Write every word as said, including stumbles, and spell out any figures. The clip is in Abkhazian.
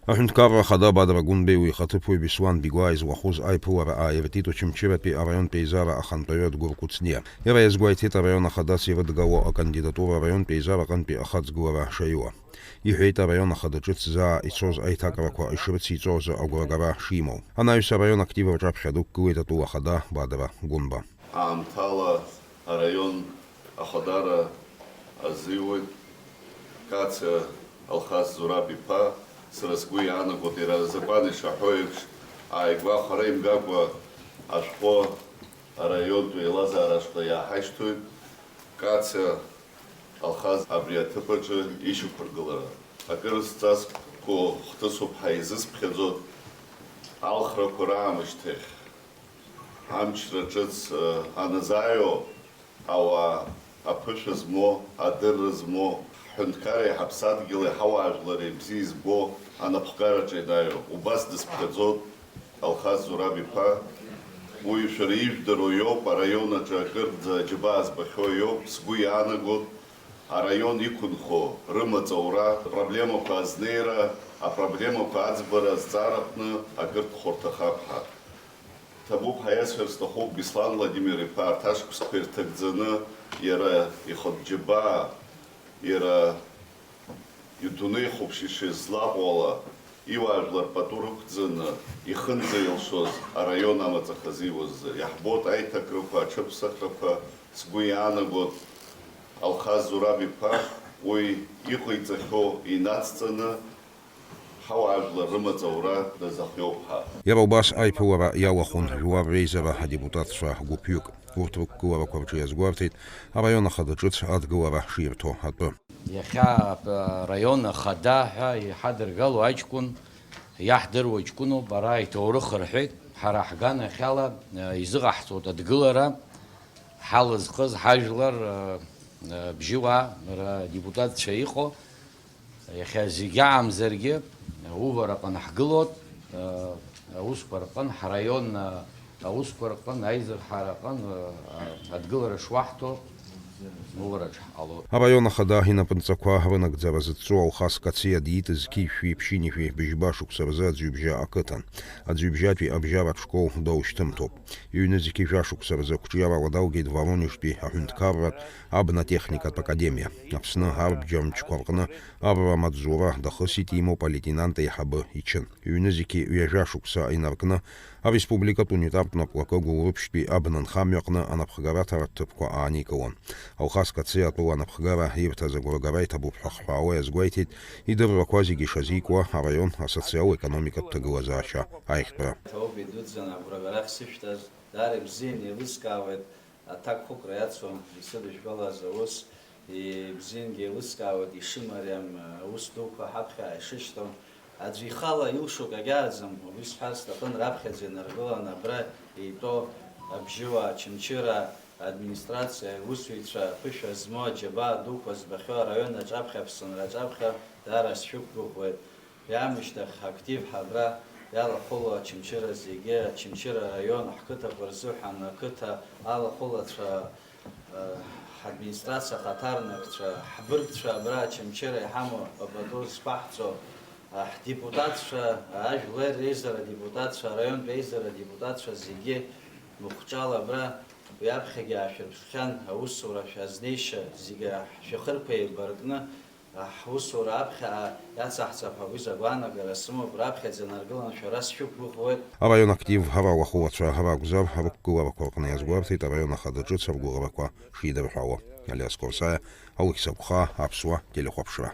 Аҳәынҭқарра Ахада Бадра Гәынбеи уи ихаҭыԥуаҩ Беслан Бигәаа изуахәыз аиԥылара ааиртит Очамчыратәи араионтә еизара ахантәаҩы Адгәыр Кәыҵниа. Иара иазгәеиҭеит араион ахадас ирыдгыло акандидатура араионтә еизара аҟынтәи ахаҵгылара шаиуа. Иҳәеит, араион ахада ҿыц заа ицоз аиҭакрақәа ишрыциҵо азы агәрагара шимоу. Анаҩс араион актив рҿаԥхьа дықәгылеит атәыла ахада Бадра Гәынба. Аамҭала араион ахадара азиуеит Кациа Алхас Зураб-иԥа, сара сгәы иаанагоит, иара азакәан ишаҳәо еиԥш, ааигәа хара имгакәа ашәҟәы араионтә еилазаара ашҟа иааҳашьҭуеит. Кациа Алхас абри аҭыԥ аҿы ишьақәыргылара. Акыр зҵазкқәоу хҭысуп ҳәа изысԥхьаӡоит. Алхрақәа раамышьҭахь, амчра ҿыц, э, аназааиуа, ауаа аԥышәа змоу, адырра змоу, ҳҳәынҭқарреи ҳаԥсадгьыли ҳауаажәлари бзиа избо анапхгараҿы ианаҩу, убас дысԥхьаӡоит Алхас Зураб-иԥа. Уи шәара ижәдыруа иоуп, араион аҿы акырӡа аџьабаа збахьоу иоуп, сгәы иаанагоит, араион иқәынхо рымаҵ аура, апроблемақәа азнеира, апроблемақәа аӡбара азҵаара аҟны акыр дхәарҭахап ҳәа. Ҭабуп ҳәа иасҳәар сҭахуп, Беслан Владимир-иԥа арҭ ашықәсқәа ирҭагӡаны иара ихатә џьабаа, иара идунеихәаԥшь ишизлаҟоуала, иуаажәлар пату рықәӡаны ихынӡа илшоз араион амаҵ ахазиуаз азы. Иаҳбоит аиҭакрақәа, аҽыԥсахрақәа, сгәы иаанагоит, Алхас Зураб-иԥа уи иҟаиҵахьоу инацҵаны, ҳауаажәлар рымаҵ аура дазахиоуп ҳәа. Иара убас аиԥылара иалахәын жәлар реизара адепутатцәа гәыԥҩык. Урҭ рықәгыларақәа рҿы иазгәарҭеит араион ахада ҿыц адгылара ширҭо атәы. Иахьа араион ахада ҳәа иҳадыргало аҷкәын, иаҳдыруа ҷкәыноуп, ара иҭоурых рҳәеит, ҳара ҳганахьала, э, изыҟаҳҵоит адгылара, ҳалызхыз ҳажәлар, э, э, бжьыуаа, ра-, депутатцәа иҟоу, иахьа зегь аамзаргьы, э, увараҟны ҳгылоит, э, аусқәа рҟын, ҳраион, э, аусқәа рҟын, аизырҳара аҟын, э, э, адгылара шуаҳҭо, Мулраҿ ҳҟалоит. Араион ахада инапынҵақәа рынагӡара зыдҵоу Алхас Кациа диит зқьи жәшәи ԥшьынҩажәи быжьба шықәса рзы Аӡҩыбжьа ақыҭан. Аӡҩыбжьатәи абжьаратә школ доушьҭымҭоуп. Ҩнызқьи жәа шықәса рзы ақәҿиарала далгеит Воронежтәи аҳәынҭқарратә абнатехникатә академиа. Аԥсны арбџьармчқәа рҟны арра амаҵзура дахысит, имоуп алеитенант еиҳабы ичын. Ҩнызқьи ҩажәа шықәса инаркны, ареспубликатә унитартә наплакы Гәылрыԥшьтәи абнанхамҩаҟны анапхгара аҭаратә ҭыԥқәа ааникылон. Алхас Кациа атәыла анапхгара ирҭаз агәрагара иҭабуп ҳәа хҳәаауа иазгәеиҭеит, идыррақәа зегьы ишазикуа араион асоциал-економикатә ҭагылазаашьа аиӷьтәра. Ҭоуба идуӡӡан агәрагара ахьсышәҭаз, даара ибзианы еилыскаауеит, аҭакхықәра иацу исыдышәкылаз аус, ибзиангьы еилыскаауеит ишымариам, аус дуқәа ҳаԥхьа ишышьҭоу. Аӡәы ихала илшо акагьы ааӡам, убри сҳәар сҭахын, раԥхьаӡа инаргыланы абра итәоу абжьыуаа, Очамчыра администрациа аусзуҩцәа, ԥышәа змоу аџьабаа дуқәа збахьоу араион аҿаԥхьа, Аԥсынра аҿаԥхьа даара сшәықәгәыӷуеит. Уи аамышьҭахь актив ҳабра иалахәылоу Очамчыра зегьы, Очамчыра араион ҳқыҭақәа рзыҳәан ақыҭа алахәылацәа, ҳадминистрациа ахаҭарнакцәа, ҳбыргцәа абра Очамчыра иҳамоу апату зқәаҳҵо, ҳдепутатцәа, ажәлар реизара адепутатцәа, араионтә еизара адепутатцәа зегьы мыхәҿала абра уи аԥхьагьы аашәырԥхьан, аусура шәазнеишьа зегьы шәахырқәа еибаркны, ҳусура аԥхьа иацаҳҵап ҳәа уи агәаанагара сымоуп, раԥхьаӡа наргыланы шәара сшәықәгәыӷуеит. Араион актив ралахәылацәа ракәзар, рықәгыларақәа рҟны иазгәарҭеит араион ахада ҿыц ргәыӷрақәа шидырҳәало. Алиас Қорсаиа, Алықьса Гәхаа, Аԥсуа телехәаԥшра.